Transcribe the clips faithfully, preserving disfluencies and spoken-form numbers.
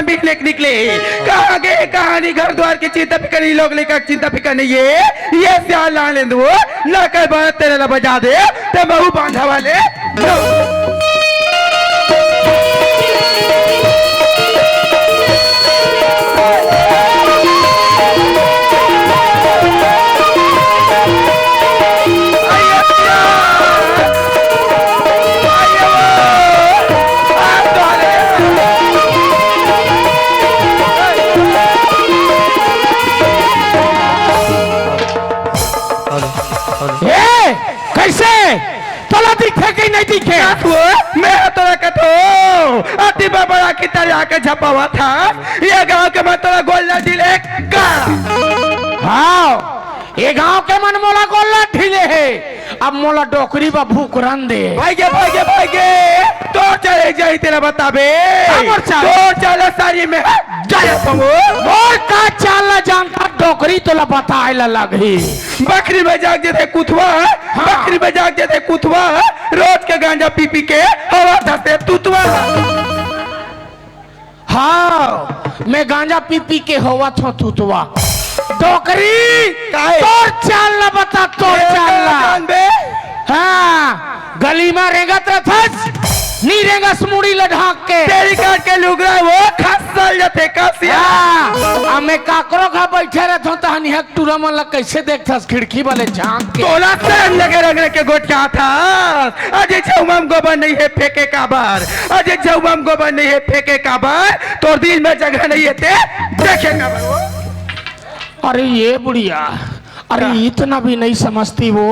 बिहने के निकले हे। कहाँ गे, कहाँ नहीं, घर द्वार के चिंता फिकर, ये लोग लइका के चिंता फिकर नहीं हे। ये सियान ला लेंदो, ना कर बार तेरे ला बजा दे, ते महू बांधा वाले। ए, कैसे? तोला दिखे कि नहीं दिखे? का तू? मैं तोला कथो, अति बबड़ा की तरह के झपावा था। ये गांव के मैं तोला गोल्ला दिले का? हाँ, ये गांव के मन मोला गोल्ला ढीले हे, अब मोला डोकरी बा भूकरन दे। भाई गे, भाई गे, भाई गे, तोर चाल जाही तेला बताबे। हमर चाल। तोर चाल सारी में जाय पमो। मोर का चाल ला जानता, डोकरी तोला बताए ला लगही। बखरी में जाग जथे कुथवा, हाँ। बखरी में जाग जथे कुथवा, रोज के गांजा पी पी के हवा धसे तुतवा। हाँ, मैं गांजा पी पी के होवत हों तुतवा। डोकरी, काहे? तोर चाल ला बता, तोर ए, चाल ला। कान बे? हाँ, गली में रेंगत रथस, नी रेंगस मुड़ी ला ढांक के। तेरी काट के लुगरा वो खसल जथे कसिया। हाँ, अब मैं काकरो घर बैठे रहत हों, तहन यहाँ टूरा मन ला कैसे देखथस खिड़की वाले झांक के? तोला शर्म लगे रंग के गोठियाथस। अजी झउमा म गोबर नहीं हे फेंके काबर, अजी झउमा म गोबर नहीं हे फेंके काबर, तोर दिल में जगह नहीं हे ते देखे काबर। अरे ये बुढ़िया, अरे इतना भी नहीं समझती वो,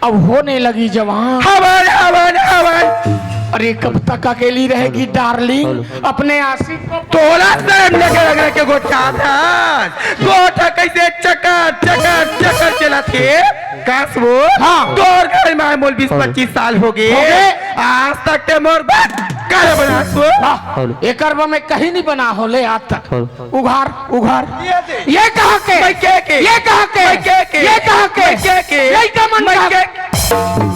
अब होने लगी जवान। हवन, हवन, हवन। अरे कब तक अकेली रहेगी डार्लिंग, अपने आशिक को? तोला शर्म लगे रंग के गोठियाथस। गोठा कैसे चकर, चकर, चकर चलत हे? कास वो? हाँ। तोर घर में आए मोल बीस पच्चीस साल हो गे। हो गे। आज तक ते मोर बात कर बनास वो। हाँ। एकर बा मैं कहीं नहीं बना हो ले आज तक। उघार, उघार। ये कहाँ के? मैं के के? ये कहाँ के? मैं के के? ये कहाँ के? मैं के के? यही का मन मैं का? के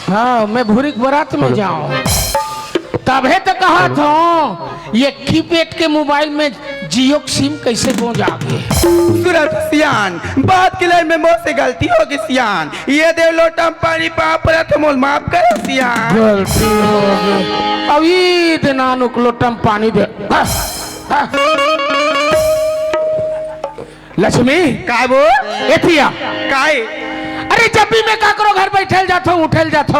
हाँ, मैं भूरी के बारात में जाऊं। तभे तो कहा था, ये कीपैड के मोबाइल में जियो के सिम कैसे गोंजा गे? सुरत सियान, बात के लाइन में मोर से गलती हो गई सियान। ये देव लोटा में पानी पाप रहा तो मोल माफ करो सियान। गलती हो गई। अब ईद नानुक लोटा में पानी दे। हाँ, हाँ। लक्ष्मी। काय वो? एथिया। काय? अरे जब भी मैं काकरो घर बैठल जाथो, उठल जाथो,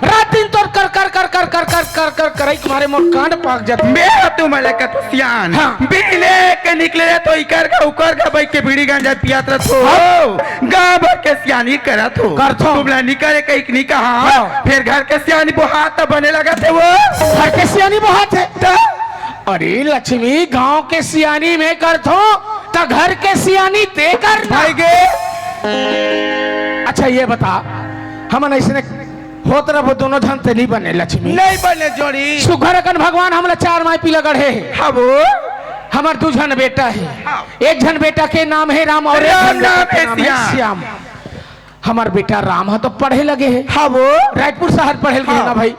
रात दिन तोर कर, कर, कर, कर, कर, कर, कर, कर, करई के मारे मोर कांड पाक जाथे। मैं तुम लगा तो सियान। हाँ। बिहने के निकले तो इकर का उकर का बैठ के बीड़ी गांजा पियात रहत हो। हाँ। गांव भर के सियानी करत हो। करथो। तुमला निकले कहीं नहीं कहा। हाँ। फिर घर के सियानी बोहात बने लगा थे वो। घर के सियानी बोहात हे। तो अरे लक्ष्मी, गांव के सियानी मैं करथो, त घर के सियानी ते करना। भाई गे। अच्छा, ये बता, हमन अइसने होत रहो दोनों झन ते नहीं बने लक्ष्मी। नहीं बने जोड़ी। सुघर अकन भगवान हमला चार माई पीला गढ़े हे। हाँ वो। हमर दू झन बेटा हे। हाँ। एक झन बेटा के नाम हे राम और एक राम झन बेटा नाम के हे नाम हे श्याम। श्याम। हमर बेटा राम ह तो पढ़े लगे हे। हाँ वो। रायपुर शहर पढ़े लगे हे हाँ। ना भाई।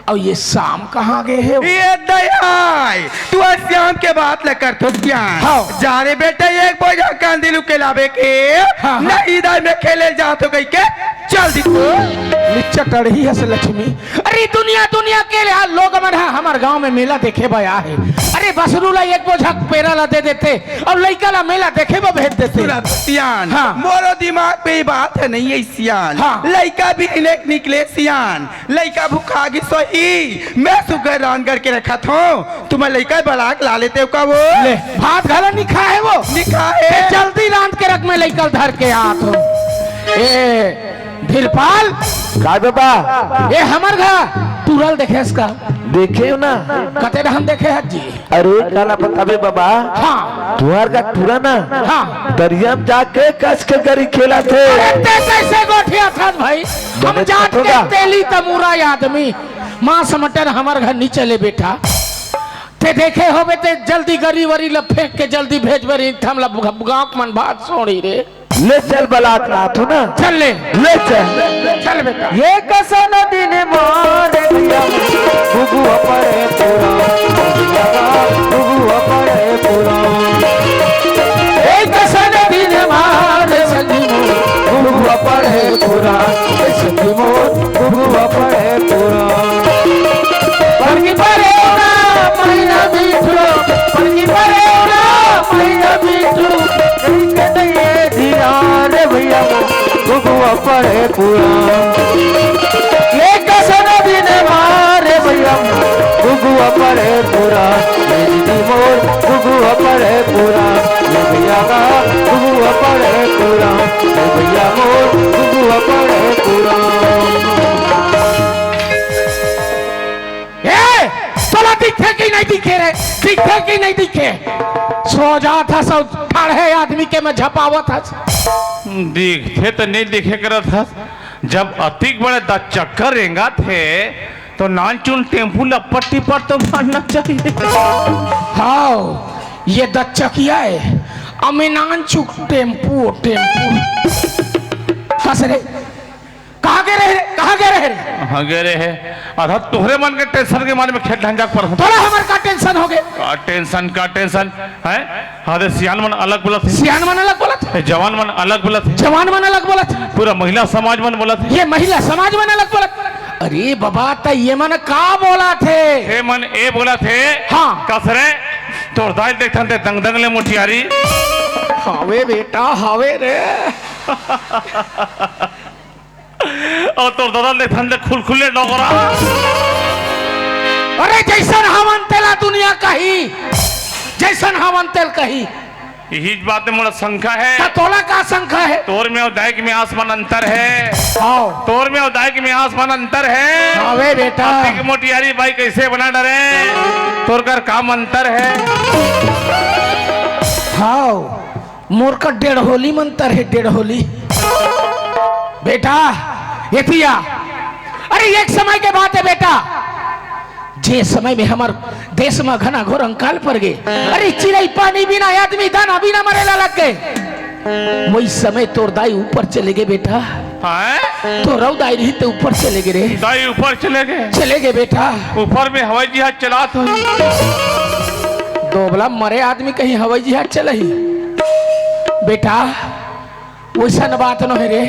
अउ ये श्याम कहाँ गे हे? ये दयाल, तू आज श्याम के बात ल करथो क्या? हाँ। जा रे बेटा, एक बोझा कांदी लुके लाबे के, हाँ, हाँ। नहीं दाई में खेले जाथो कहि के, चल दिखो। निच्चा टड़ही हस लक्ष्मी। अरे दुनिया, दुनिया के ले लोग मन ह हमर गांव में मेला देखे बर आए हे। अरे बसरू ला एक बोझा पेरा ला दे देते अउ लइका ला मेला देखे बर भेज देते। सुरत सियान, हाँ। मोरो दिमाग में ये बात हे नहीं हे सियान। हाँ। लइका भी निकले सियान, लइका भुखा गिस होही, मैं सुघर रांध करके रखत हों, तुमन लइका बलाक ला लेते हो का वो? ले, भात घला नहीं खाए वो। नहीं खाए। ते जल्दी रांध के रख, मैं लइका धर के आत हों। ए, धीरपाल। काय बाबा? ए, हमर घर टूरा ल देखेस का? देखे हो ना। कते डहन देखे हस जी? अरे, काला बताबे बाबा। हाँ। तुहर का टूरा ना। हाँ। दरिया में जाके कस के गरी खेलत हे। अरे, ते कैसे गोठियाथस भाई? हम जात के तेली तमूरा आदमी। मांस मटन हमर घर नहीं चले बेटा। ते देखे होबे ते जल्दी गरी वरी ल फेंक के जल्दी भेजबे रे, हमला गांव के मन भात सोड़ी रे। ले चल बलाक नाथ हो ना। चल ले। ले चल। चल बेटा। ये कसन दिन मार दिया, बुबुआ पड़े पूरा। पड़े पूरा। ये कसन दिन मारे भैया, गुगुआ पड़े पूरा। ये दीदी मोर, गुगुआ पड़े पूरा। ये भैया का, गुगुआ पड़े पूरा। ये भैया मोर, गुगुआ पड़े पूरा। ए, तोला दिखथे कि नहीं दिखे रे? दिखथे कि नहीं दिखे? सो जात हस, सब ठाढ़े आदमी के में झपावत हस। दिखथे त नहीं दिखे करत हस। जब अतिक बड़े दस चक्का रेंगथे, तो नानचुन टेम्पू ल पट्टी पर तो मारना चाहिए। हाव, ये दस चकिया हे, अमे नानचुन टेम्पू, टेम्पू। कस रे, कहाँ गे रहे रे? कहाँ गे रहे रे? हाँ, गे रहे। अधा तोहरे मन के टेंशन के मारे में खेत ढंजा पर हूँ। तोला हमर का टेंशन होगे? का टेंशन, का टेंशन? हैं? अरे सियान मन अलग बोलत हे। सियान मन अलग बोलत हे। ए, जवान मन अलग बोलत हे। जवान मन अलग बोलत हे। पूरा महिला समाज मन बोलत हे। ये महिला समाज मन अलग बोलत हे। अरे बाबा, त ये मन का बोलत हे? ये मन ए बोलत हे। हाँ। कस रे, तोर दाई ल देखथन ते दंग दंग ले मोटियारी। हावे बेटा, हावे रे। अउ तोर ददा ल देखथन ते खुलखुले डोकरा। अरे जइसन हवन तेला दुनिया कही, जइसन हवन तेल कही। इही बात में मोला शंका हे। त तोला का शंका हे? तोर में अउ दाई के में आसमान अंतर हे। हाव। तोर में अउ दाई के में आसमान अंतर हे। हावे बेटा। अतिक मोटियारी बाई कइसे बना डरे? तोर कर का अंतर हे? हाव। मोर का डेढ़ होली मंतर हे, डेढ़ होली। बेटा, एती आ। अरे, एक समय के बात हे बेटा, जे समय में हमर देश में घना घोर अंकाल पर गे, अरे, चिरई पानी बिना, आदमी दाना बिना मरे ला लग गे, वही समय तोर दाई ऊपर चले गे बेटा। हैं? तोर अउ दाई रही ते ऊपर चले गे रे। दाई ऊपर चले गे? चले गे बेटा। ऊपर में हवाई जहाज चलात होही। दोबला मरे आदमी कहीं हवाई जहाज चलही? बेटा, वइसन बात नोहे रे।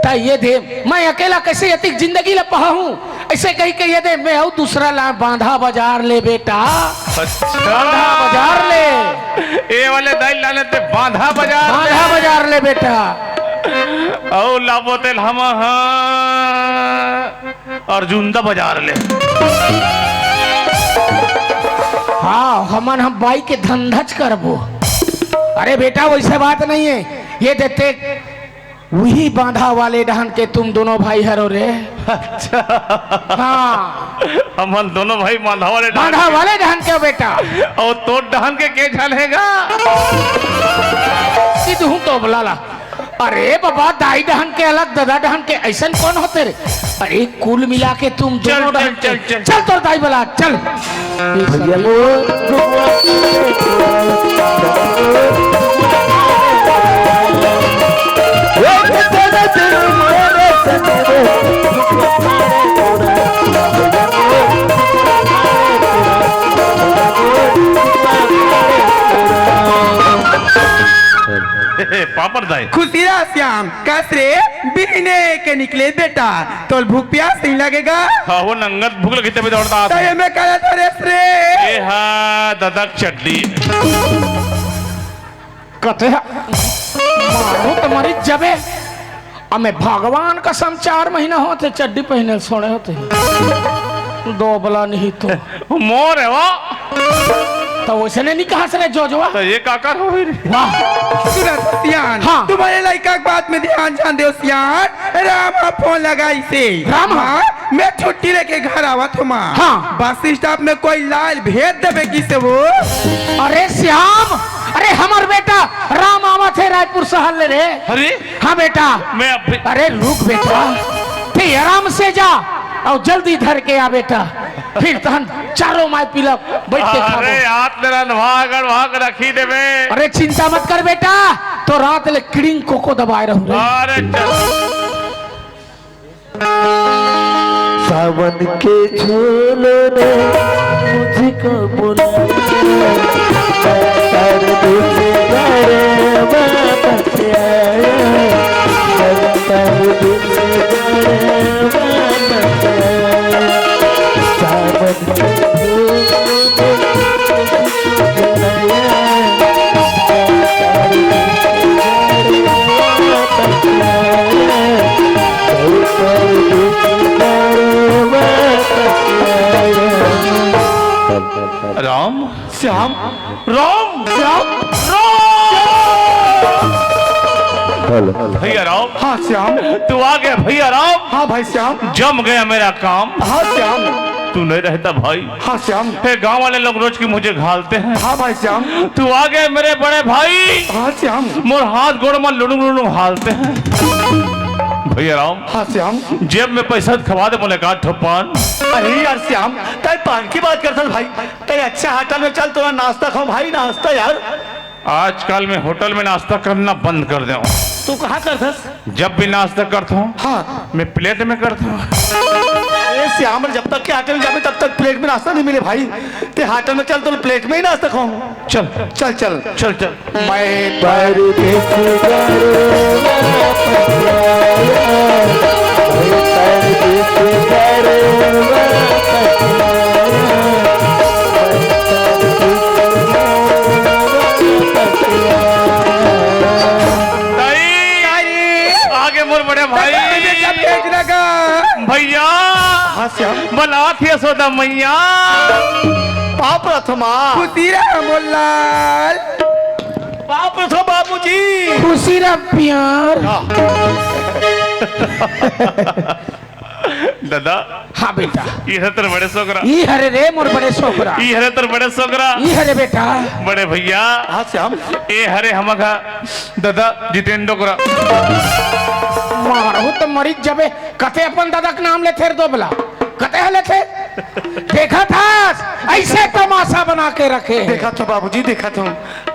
त ये दे, मैं अकेला कइसे अतिक जिंदगी ल पहाहूँ? अइसे कहिके ये दे, मैं अउ दूसरा ला बांधा बजार ले बेटा। अच्छा। बांधा बजार ले। ए वाले दाई लाने ते बांधा बजार ले। बांधा बजार ले बेटा। अउ लाबो तेल हम, हाँ। अर्जुंदा बजार ले। हाँ, हमन हम बाई के धंधाच करबो। अरे बेटा, वइसे बात नहीं हे। ये देते वही बांधा वाले डहन के तुम दोनों भाई हरो रे। अच्छा। हाँ। हमन दोनों भाई बांधा वाले डहन बांधा के। वाले डहन के बेटा। अउ तोर डहन के के झन हे गा? सीधू तो बोला ला। अरे बाबा, दाई डहन के अलग, ददा डहन के, अइसन कोन होथे रे? अरे, कुल मिला के तुम चल, दोनों चल, डहन के। चल, चल। चल तोर दाई बला, चल। भैया मोर। पापड़ दाई। खुशी रह श्याम। कस रे, बिहने के निकले बेटा, तोल भूख प्यास नहीं लगेगा? हाँ, वो नंगत भूख लगी तभी दौड़ता त आता है। एमे का रहता रे रे? ये हा ददक चड्डी। कथे हा, मारो तुम्हारी जबे। अमे भगवान कसम चार महीना होथे चड्डी पहिने सोने होथे। दोबला नहीं तो। मोर हे वो। त वइसने नहीं कहा से रे जोजवा। त ये काकर होही रे? वाह। सुना तो सियान, हाँ। तुम्हारे लइका के बात में ध्यान जान देव सियान। रामा फोन लगाइसे। रामा? माँ, मैं छुट्टी लेके घर आवत हूँ माँ। हाँ। बस स्टॉप में कोई लाय ल भेज देबे किसे वो। अरे श्याम, अरे हमर बेटा राम आवत हे रायपुर शहर ले रे। अरे? हाँ बेटा। मैं अभी अरे रुक बेटा, ते आराम से जा अउ जल्दी धर के आ बेटा। फिर तहन चारों माई पिला बइठ के खाबो। अरे यार, तेरा नवा गड़वा के रखी देबे। अरे चिंता मत कर बेटा, तोर रात ले किडिंग कोको दबाए रहूं रे। अरे चल। सावन के झोलों ने मुझको बुलाया, मैं दर्द से भरे वापस आया, मैं दर्द से भरे वापस आया। सावन के झोलों ने मुझको बुलाया, मैं दर्द से भरे वापस आया। श्याम। राम। श्याम। राम। हेलो। भैया राम। हाँ श्याम। तू आ गया भैया राम। हाँ भाई श्याम। जम गया मेरा काम। हाँ श्याम। तू नहीं रहता भाई। हाँ श्याम। हे, गांव वाले लोग रोज की मुझे घालते हैं। हाँ भाई श्याम। तू आ गया मेरे बड़े भाई। हाँ श्याम। मोर हाथ गोड़ में लुड़ुंग लुड़ुंग हालते हैं। भैया राम। हाँ श्याम। जेब में पैसा खवा दे मोला एक आध ठो पान। अरे यार श्याम, तय पान की बात करथस भाई। तय अच्छा होटल में चल, तोला नाश्ता खाऊं भाई, नाश्ता यार। आजकल मैं होटल में नाश्ता करना बंद कर दे हूँ। तू कहाँ करथस? जब भी नाश्ता करता हूँ, हाँ। मैं प्लेट में करता हूँ। ए श्याम, जब तक के होटल में जाबे, तब तक प्लेट में नाश्ता नहीं मिले भाई। तय होटल में चल, तो प्लेट में ही नाश्ता खाऊं। चल। चल, चल। चल, चल। मैं परदेसी घरे वापस आया, मैं परदेसी घरे वापस आया, मैं परदेसी घरे वापस आया। ताई, ताई। आगे मोर बड़े भाई। ताई, सब देख लगा। भैया। हाँ श्याम। बलात यशोदा मैया। पाँव परथों माँ। खुशी रहा मोर लाल। पाँव परथों बाबूजी। खुशी रहा प्यार। हाँ। दादा। हाँ बेटा। ये हरे तोर बड़े सोकरा। ई हरे रे मोर बड़े सोकरा। ई हरे तोर बड़े सोकरा। ई हरे बेटा। बड़े भैया। हाँ श्याम। ए हरे हमर दादा जितेंद्र कोरा। मारहूं त मरिच जबे, कते अपन दादा के नाम लेथे रे दोबला, कते ह लेथे? देखत हस, ऐसे तमाशा बना के रखे हे। देखत हूँ बाबूजी, देखत हूँ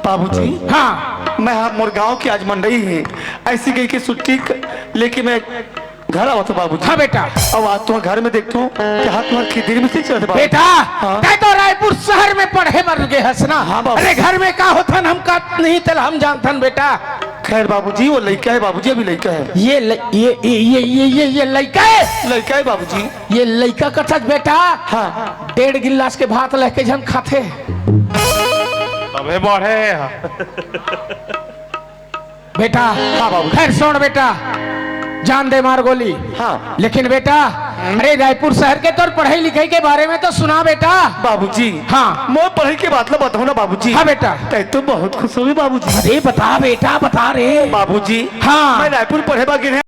बाबूजी। हाँ। मैं, हाँ, मोर गांव की आज मंडई हे, ऐसी कहिके छुट्टी क-, लेके मैं घर आवत हूँ बाबूजी। हाँ बेटा। अब आज तुम्हारे घर में देखता हूँ कि हाथ तुम्हारे खिदरी में से चढ़ बाबू। बेटा, हाँ। तय तो रायपुर शहर में पढ़े बर गे हस ना। हाँ बाबू। अरे घर में का होथन हम का नहीं तेला हम जानथन बेटा। खैर बाबूजी, वो लइका है बाबूजी, अभी लइका है। ये ल-, ये, ये, ये, ये, ये, ये लइका है? लइका है बाबूजी। ये लइका कथस बेटा? हाँ। डेढ़ गिलास के भात लेके झन खाथे। अबे बढ़े। बेटा। हाँ बाबू। खैर सुन बेटा, जान दे मार गोली। हाँ। लेकिन बेटा, अरे रायपुर शहर के तोर पढ़ाई लिखाई के बारे में तो सुना बेटा। बाबूजी। हाँ। मोर पढ़ाई के बात ला बताओ ना बाबूजी। हाँ बेटा। तय तो बहुत खुश होगी बाबूजी। अरे बता बेटा, बता रे। बाबूजी। हाँ। मैं रायपुर पढ़े बर गे